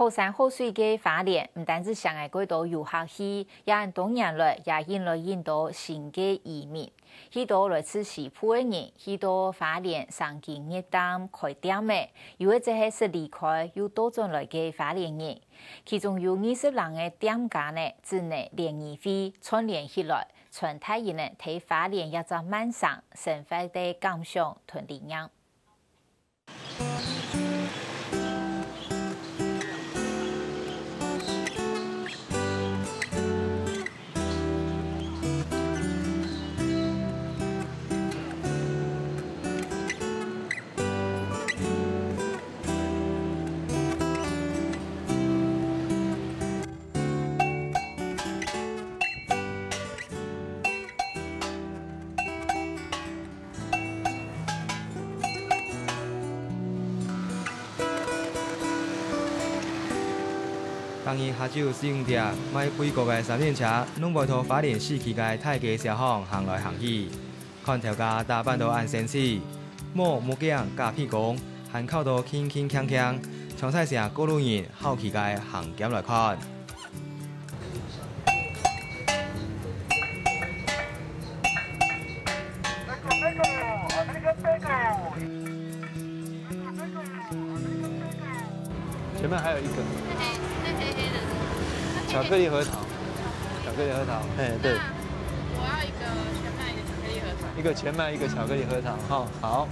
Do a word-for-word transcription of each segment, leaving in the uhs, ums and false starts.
好山好水个花蓮，毋單止吸引幾多遊客去，也多年來也引來引到新个移民。許多來自西部个人，去到花蓮生根入擔開店仔，又或者係識離開又倒轉來个花蓮人。其中有二十零个店家呢，正呢聯誼會串聯起來，傳達佢等對花蓮這隻慢城生活个感想同理念。 逐日下晝四五點，賣貝果个三輪車，攏會在花蓮市區个大街小巷行來行去。看頭家打扮到恁生趣，帽、目鏡、假鼻公，還扣到輕輕鏘鏘，像在寫過路人好奇个行兼來看。 前面還有一個。那黑，那黑黑的是什麼？巧克力核桃。巧克力核桃，嘿，對。那我要一個全麥，一個巧克力核桃。一個全麥，一個巧克力核桃，哈，好。 哦，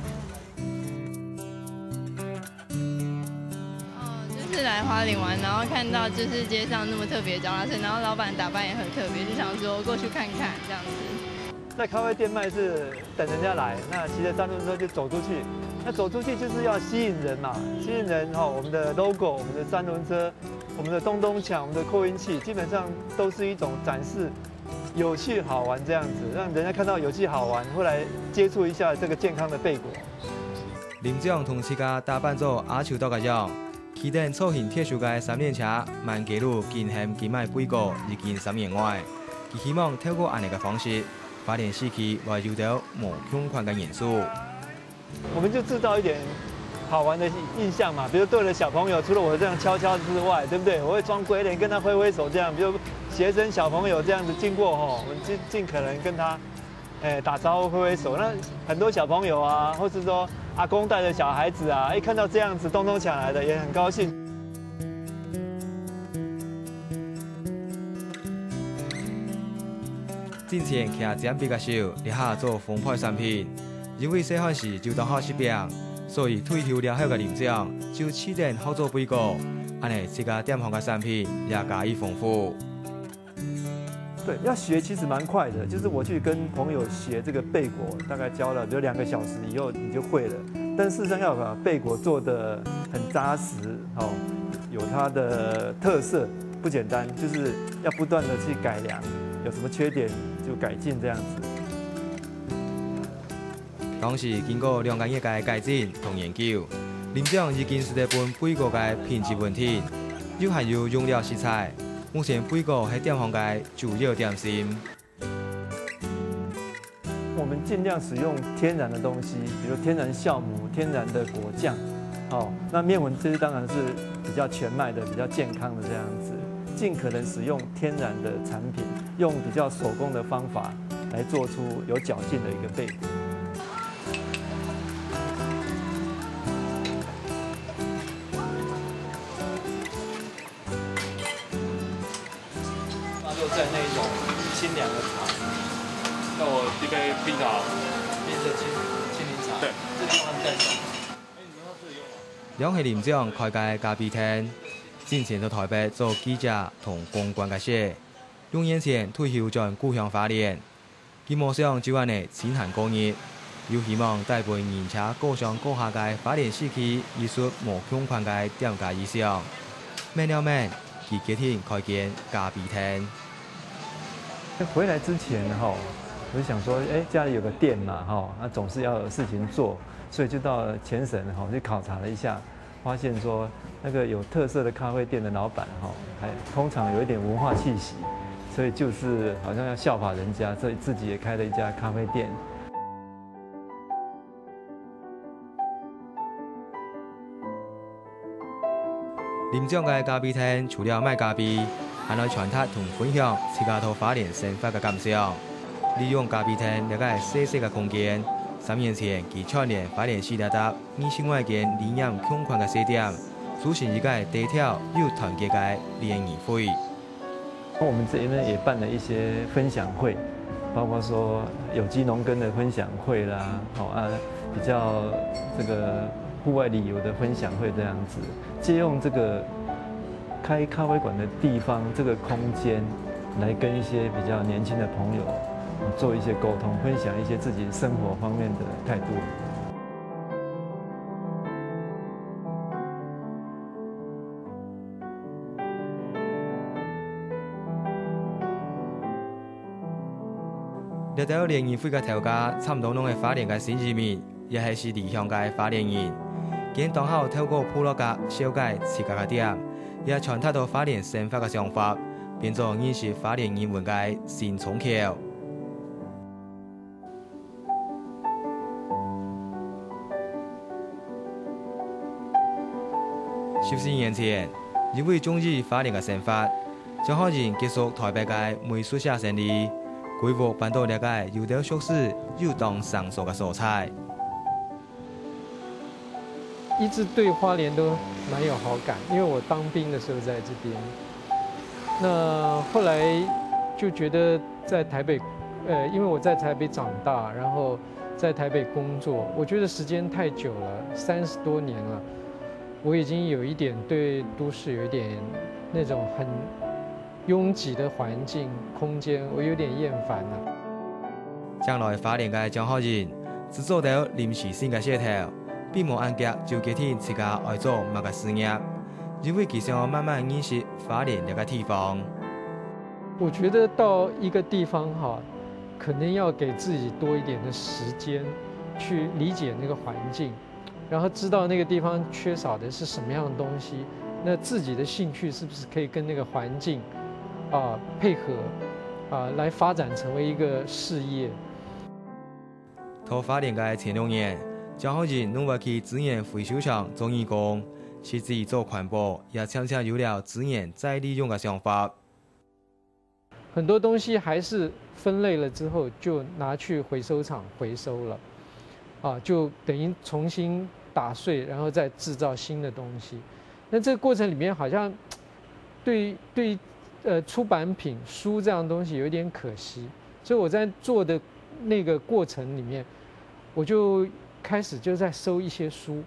就是來花蓮玩，然後看到就是街上那麼特別的腳踏車，然後老闆打扮也很特別，就想說過去看看這樣子。在咖啡店賣是等人家來，那騎著三輪車就走出去，那走出去就是要吸引人嘛，吸引人哈，我們的logo，我們的三輪車，我們的咚咚鏘，我們的擴音器，基本上都是一種展示有趣好玩這樣子，讓人家看到有趣好玩，會來接觸一下這個健康的貝果。 林長同自家打扮做阿秋到个樣，騎等造型特殊个三輪車，滿街路緊喊緊賣貝果，已經三年外。佢希望透過恁樣个方式，花蓮市區會有兜無共款个元素。我們就製造一點好玩的印象嘛，比如對了小朋友，除了我這樣敲敲之外，對不對？我會裝鬼臉跟他揮揮手這樣，比如學生小朋友這樣子經過吼，我們盡，盡可能跟他 欸，打招呼、揮揮手。那很多小朋友啊，或是說阿公帶著小孩子啊，一看到這樣子咚咚鏘來的，也很高興。進前騎尖鼻个手，這下做烘焙產品。因為細漢時就當好食餅，所以退休了後个林長就試等學做貝果，恁樣自家店項个產品也加以豐富。 對，要學其實蠻快的，就是我去跟朋友學這個貝果，大概教了，比如兩個小時以後你就會了。但事實上要把貝果做得很扎實，哦，有它的特色，不簡單，就是要不斷地去改良，有什麼缺點就改進這樣子。 當時經過兩個月个改進同研究，林長已經識得分貝果个品質穩定，又還有用料實在。目前貝果係店項个主要點心。我們盡量使用天然的東西，比如天然酵母、天然的果醬，哦，那麵粉這些當然是比較全麥的、比較健康的這樣子，盡可能使用天然的產品，用比較手工的方法來做出有嚼勁的一個貝果。那就在那一種清涼的茶。那我一杯冰茶。冰的青，青檸茶。對。這地方在什麼？兩係林長開个咖啡廳，進前在台北做記者同公關个事，六年前退休轉故鄉花蓮。 佢無想就恁樣清閒過日，又希望帶分人車過上過下个花蓮市區一出無共款个店家意象。愐了愐，佢決定開間咖啡廳。回來之前吼，我就想說，哎，家裡有個店嘛，吼，那總是要有事情做，所以就到了全省吼去考察了一下， 發現說那個有特色的咖啡店的老闆哈，還通常有一點文化氣息，所以就是好像要效法人家，所以自己也開了一家咖啡店。林長个咖啡廳除了賣咖啡，還愛傳達同分享自家到花蓮生活个感想。利用咖啡廳這个細細个空間，三年前佢串聯花蓮市這搭二十外間理念共款个細店，組成一个低調又團結个聯誼會。 我們這邊也辦了一些分享會，包括說有機農耕的分享會啦，好啊，比較這個戶外旅遊的分享會這樣子，借用這個開咖啡館的地方這個空間，來跟一些比較年輕的朋友做一些溝通，分享一些自己生活方面的態度。 這兜聯誼會个頭家差毋多攏係花蓮个新移民，也係離鄉个花蓮人。佢等當好透過部落格紹介自家个店，也傳達到花蓮生活个想法，變做認識花蓮人文个新窗口。 十四年前，因為中意花蓮个生活，張學仁結束台北个美術社生理，歸屋搬到這个有兜熟事又當生疏个所在。一直對花蓮都蠻有好感，因為我當兵的時候在這邊。那後來就覺得在台北，呃，因為我在台北長大，然後在台北工作，我覺得時間太久了，三十多年了，我已經有一點對都市有一點那種很擁擠的環境、空間，我有點厭煩了。正來花蓮个張學仁，只做到臨時性个事頭，並無恁遽就決定自家愛做麼个事業，因為佢想要慢慢認識花蓮這个地方。我覺得到一個地方哈，可能要給自己多一點的時間去理解那個環境，然後知道那個地方缺少的是什麼樣的東西，那自己的興趣是不是可以跟那個環境啊、配合啊、來發展成為一個事業。到花蓮个前六年，張學仁攏會去資源回收廠做義工，實際做環保，也漸漸有了資源再利用个想法。 很多東西還是分類了之後就拿去回收廠回收了，啊，就等於重新打碎，然後再製造新的東西。那這個過程裡面好像對對呃出版品書這樣東西有點可惜，所以我在做的那個過程裡面，我就開始就在收一些書，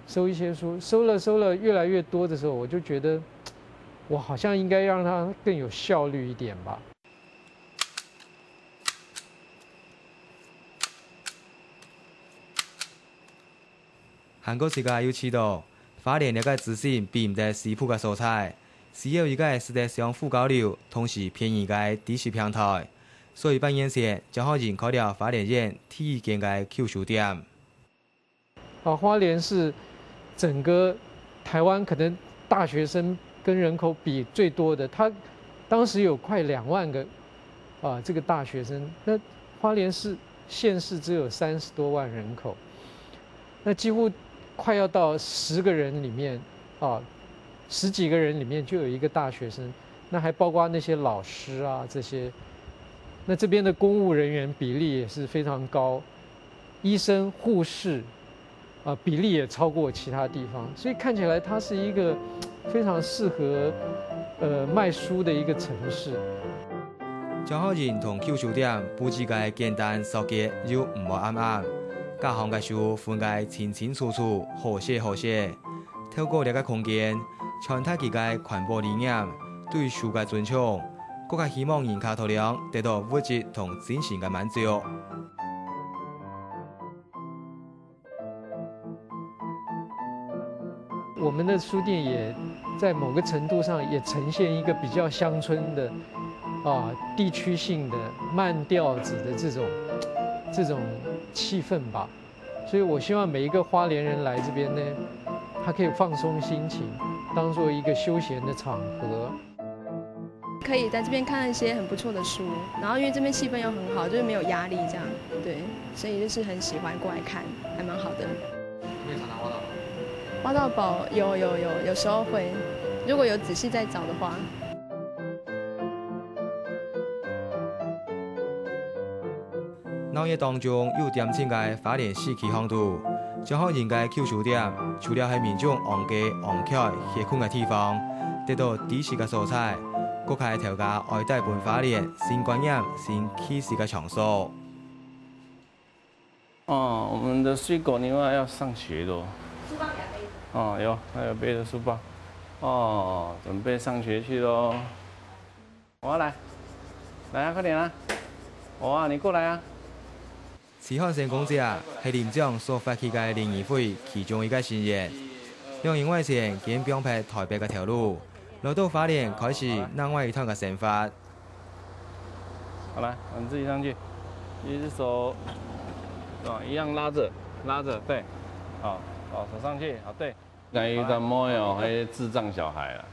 收一些書，收了收了越來越多的時候，我就覺得 我好像應該讓它更有效率一點吧。還過自家有試著，花蓮這个資訊比毋得西部个所在，需要一个使得相互交流，同時便宜个知識平台。所以半年前，張學仁開了花蓮縣第一間个舊書店。 啊，花蓮是整個台灣可能大學生跟人口比最多的，它當時有快兩萬個啊，這個大學生。那花蓮市縣市只有三十多萬人口，那幾乎快要到十個人裡面啊，十幾個人裡面就有一個大學生，那還包括那些老師啊這些。那這邊的公務人員比例也是非常高，醫生、護士，啊，比例也超過其他地方，所以看起來它是一個非常適合呃賣書的一個城市。張學仁同舊書店佈置个簡單、素潔又毋會暗暗，各項个書分个清清楚楚，好勢好勢。透過這个空間，傳達佢个環保理念，對書个尊重，更加希望人客到這得到物質同精神个滿足。 我們的書店也在某個程度上也呈現一個比較鄉村的啊地區性的慢調子的這種這種氣氛吧，所以我希望每一個花蓮人來這邊呢，他可以放鬆心情，當做一個休閒的場合。 可以在這邊看一些很不錯的書，然後因為這邊氣氛又很好，就是沒有壓力這樣，對，所以就是很喜歡過來看，還蠻好的。你會常常畫畫嗎？挖到宝有有有，有时候会，如果有仔细在找的话。闹熱当中有恬靜个花蓮市區巷肚，將學人个舊書店，除了係民眾戇街戇蹺歇睏个地方，得到知識个素材，各界頭家愛帶分花蓮新觀念、新氣勢个場所。 哦，我们的水果妞啊要上学咯。书包给他背着。哦，有，还有背着书包。哦，准备上学去咯。我要来，来啊，快点啊！哇，你过来啊！徐漢生公子啊，係林長所發起个聯誼會其中一个成員。兩年外前，佢放忒台北个頭路，來到花蓮開始另外一段个生活。 好，来，你自己上去，一只手，啊，一样拉着，拉着，对，好，好，手上去，好，对。𠊎有个妹哦，係智障小孩啦。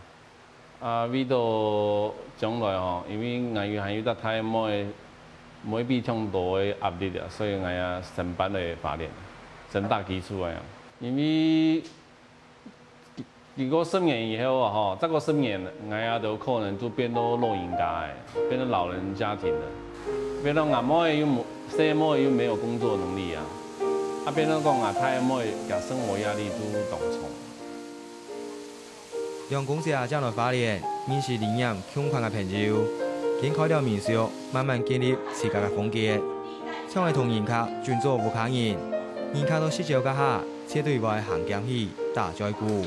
啊，為到將來吼，因為𠊎有還有个大妹，妹比較多个壓力啊，所以𠊎也先搬來花蓮，先打基礎啊。因為 經過十年以後啊，吼，再過十年，𠊎也都可能就變到老人家誒，變成老人家庭了。變到𠊎妹又無，細妹又沒有工作能力啊，啊，變到講𠊎大妹个生活壓力都當重。兩公子啊，正來花蓮，認識理念共款个朋友，經開了民宿，慢慢建立自家个風格。像係同人客準做屋下人，人客到食朝个下，絕對會行兼去打嘴鼓。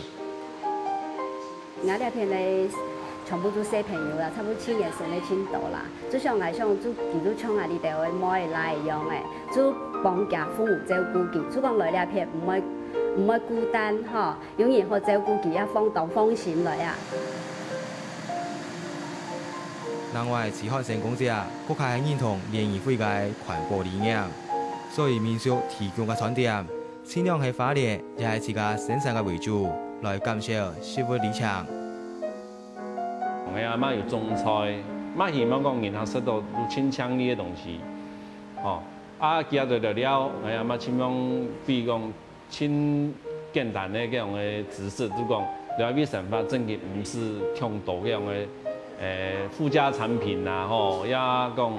𠊎這片个全部都細朋友啦，差不多七年生个盡多啦。就像𠊎想，就佢就像𠊎這兜个妹仔倈仔樣誒，就幫厥父母照顧佢，就講來這片毋會毋會孤單吼，有人好照顧佢，也放當放心來啊。另外，徐漢生公子啊，佢還認同聯誼會个環保理念，所以民宿提供个餐點，盡量係花蓮也係自家生產个為主，來減少食物里程。𠊎阿嬤有種菜，嘛希望講人客食到有盡淨俐个東西，吼。啊，佢也做得了，𠊎阿嬤盡量比講盡簡單个這樣个知識，就講了為生活正經毋使忒多這樣个，誒，附加產品啊，吼，也講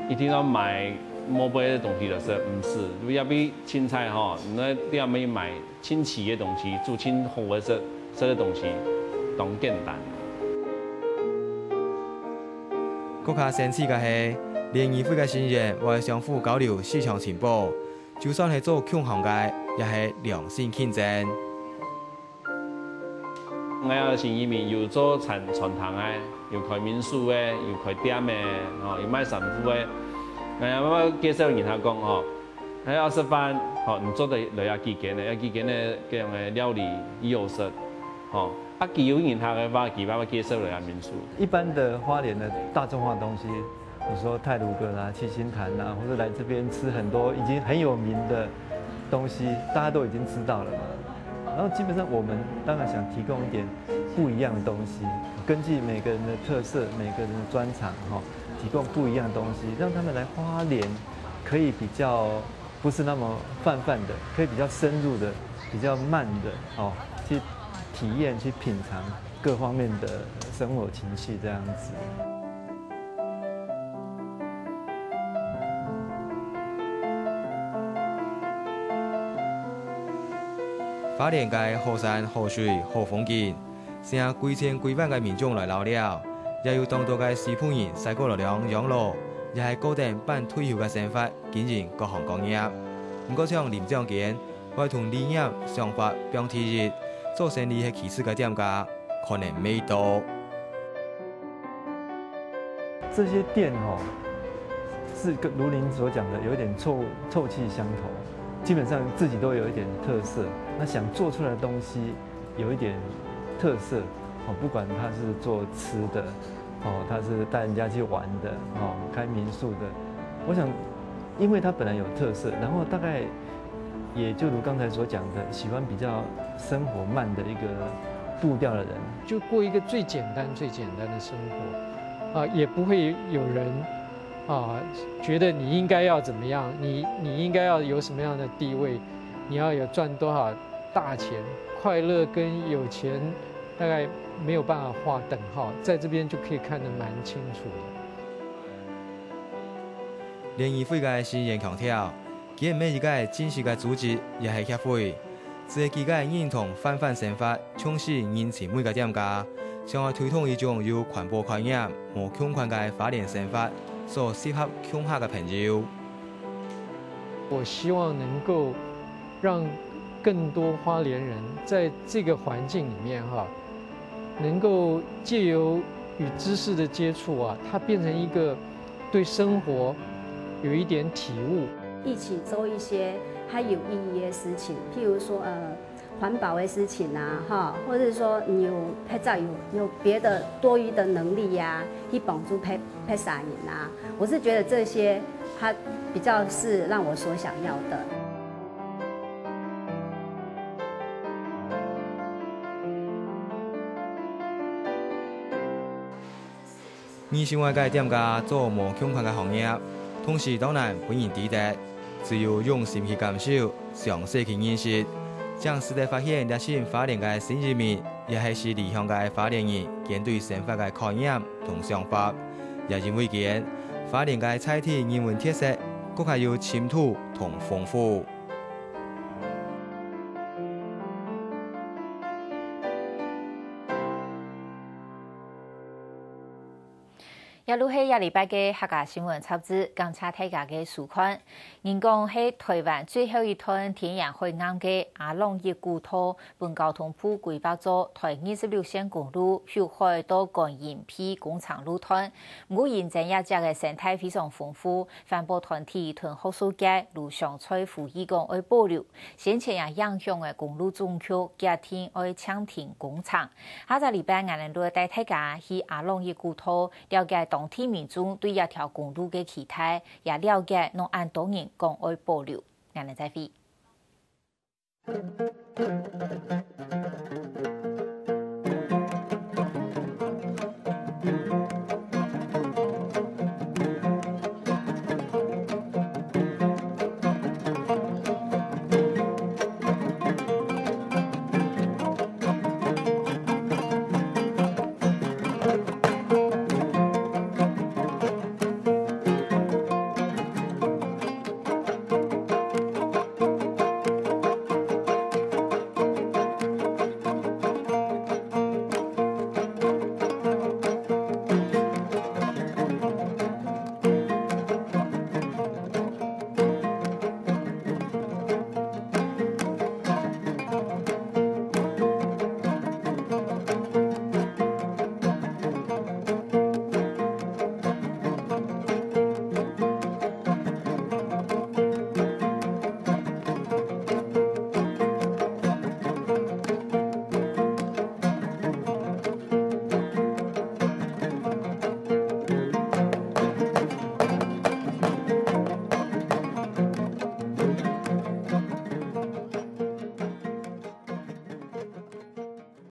一定要買某杯个東西來食，毋使，就也比凊彩吼，你在店裡買 盡齊个東西，煮盡好个食食个東西，當簡單。更加生趣个係，聯誼會个成員會相互交流市場情報，就算係做共行个，也係良性競爭。𠊎也新移民有做餐餐廳个，有開民宿个，有開店个，吼，有賣衫褲个。𠊎也慢慢介紹人客講吼， 還要食飯，吼，你做得來這幾間个，這幾間个這樣个料理已有食，吼，啊，佢有人客个話，佢慢慢介紹來這民宿。一般的花蓮的大眾化東西，你說太魯閣啦、七星潭啦，或者來這邊吃很多已經很有名的東西，大家都已經知道了嘛。然後基本上我們當然想提供一點不一樣的東西，根據每個人的特色、每個人的專長，吼，提供不一樣的東西，讓他們來花蓮可以比較 不是那麼泛泛的，可以比較深入的、比較慢的，哦，去體驗、去品嚐各方面的生活情趣這樣子。花蓮个好山好水好風景， 吸引幾千幾萬个民眾來遶尞，也有當多个西部人徙過來尞養老，也係過等半退休个生活，經營各行各業。毋過像林長堅，會同理念、想法放第一，做生理係其次个店家，可能毋會多。這些店吼，是跟如您所講的有一點臭臭氣相投，基本上自己都有一點特色，那想做出來的東西 有一點特色，哦，不管他是做吃的，哦，他是帶人家去玩的，哦，開民宿的，我想，因為他本來有特色，然後大概也就如剛才所講的，喜歡比較生活慢的一個步調的人。就過一個最簡單、最簡單的生活，啊，也不會有人，啊，覺得你應該要怎麼樣，你，你應該要有什麼樣的地位，你要有賺多少大钱，快乐跟有钱大概没有办法画等号，在这边就可以看得蛮清楚的。联谊会个成员强调，佢毋係一个正式个组织，也係協會，只係幾个認同返鄉生活、重視人情味个店家，想愛推動一種有環保概念、無窮困个花蓮生活，所適合鄉下个朋友。我希望能够让更多花莲人在这个环境里面哈，能够借由与知识的接触啊，它变成一个对生活有一点体悟。一起做一些它有意义的事情，譬如说呃环保的事情啊，哈，或者是说你有拍照有有别的多余的能力呀、去帮助别别儕人啊，我是觉得这些它比较是让我所想要的。二十外个店家做無共款个行業，同時當然分人知得。只有用心去感受，詳細去認識，正使得發現這新花蓮个新移民，也係離鄉个花蓮人間對生活个概念同想法。也因為佢，花蓮个在地人文特色，更加有深度同豐富。 這就係這禮拜个客家新聞雜誌，感謝大家个收看。人講係臺灣最後一段天然海岸个阿朗一古道，分交通部規劃做台二十六線公路，由海到觀音埤工程路段。毋過因為這跡个生態非常豐富，環保團體同學術界攏想在呼籲講愛保留，先前也影響个公路總局決定愛暫停工程。 下隻禮拜，𠊎等就帶大家去阿朗一古道，了解當地民眾對這條公路个期待，也了解仰恁多人講愛保留。𠊎等再會。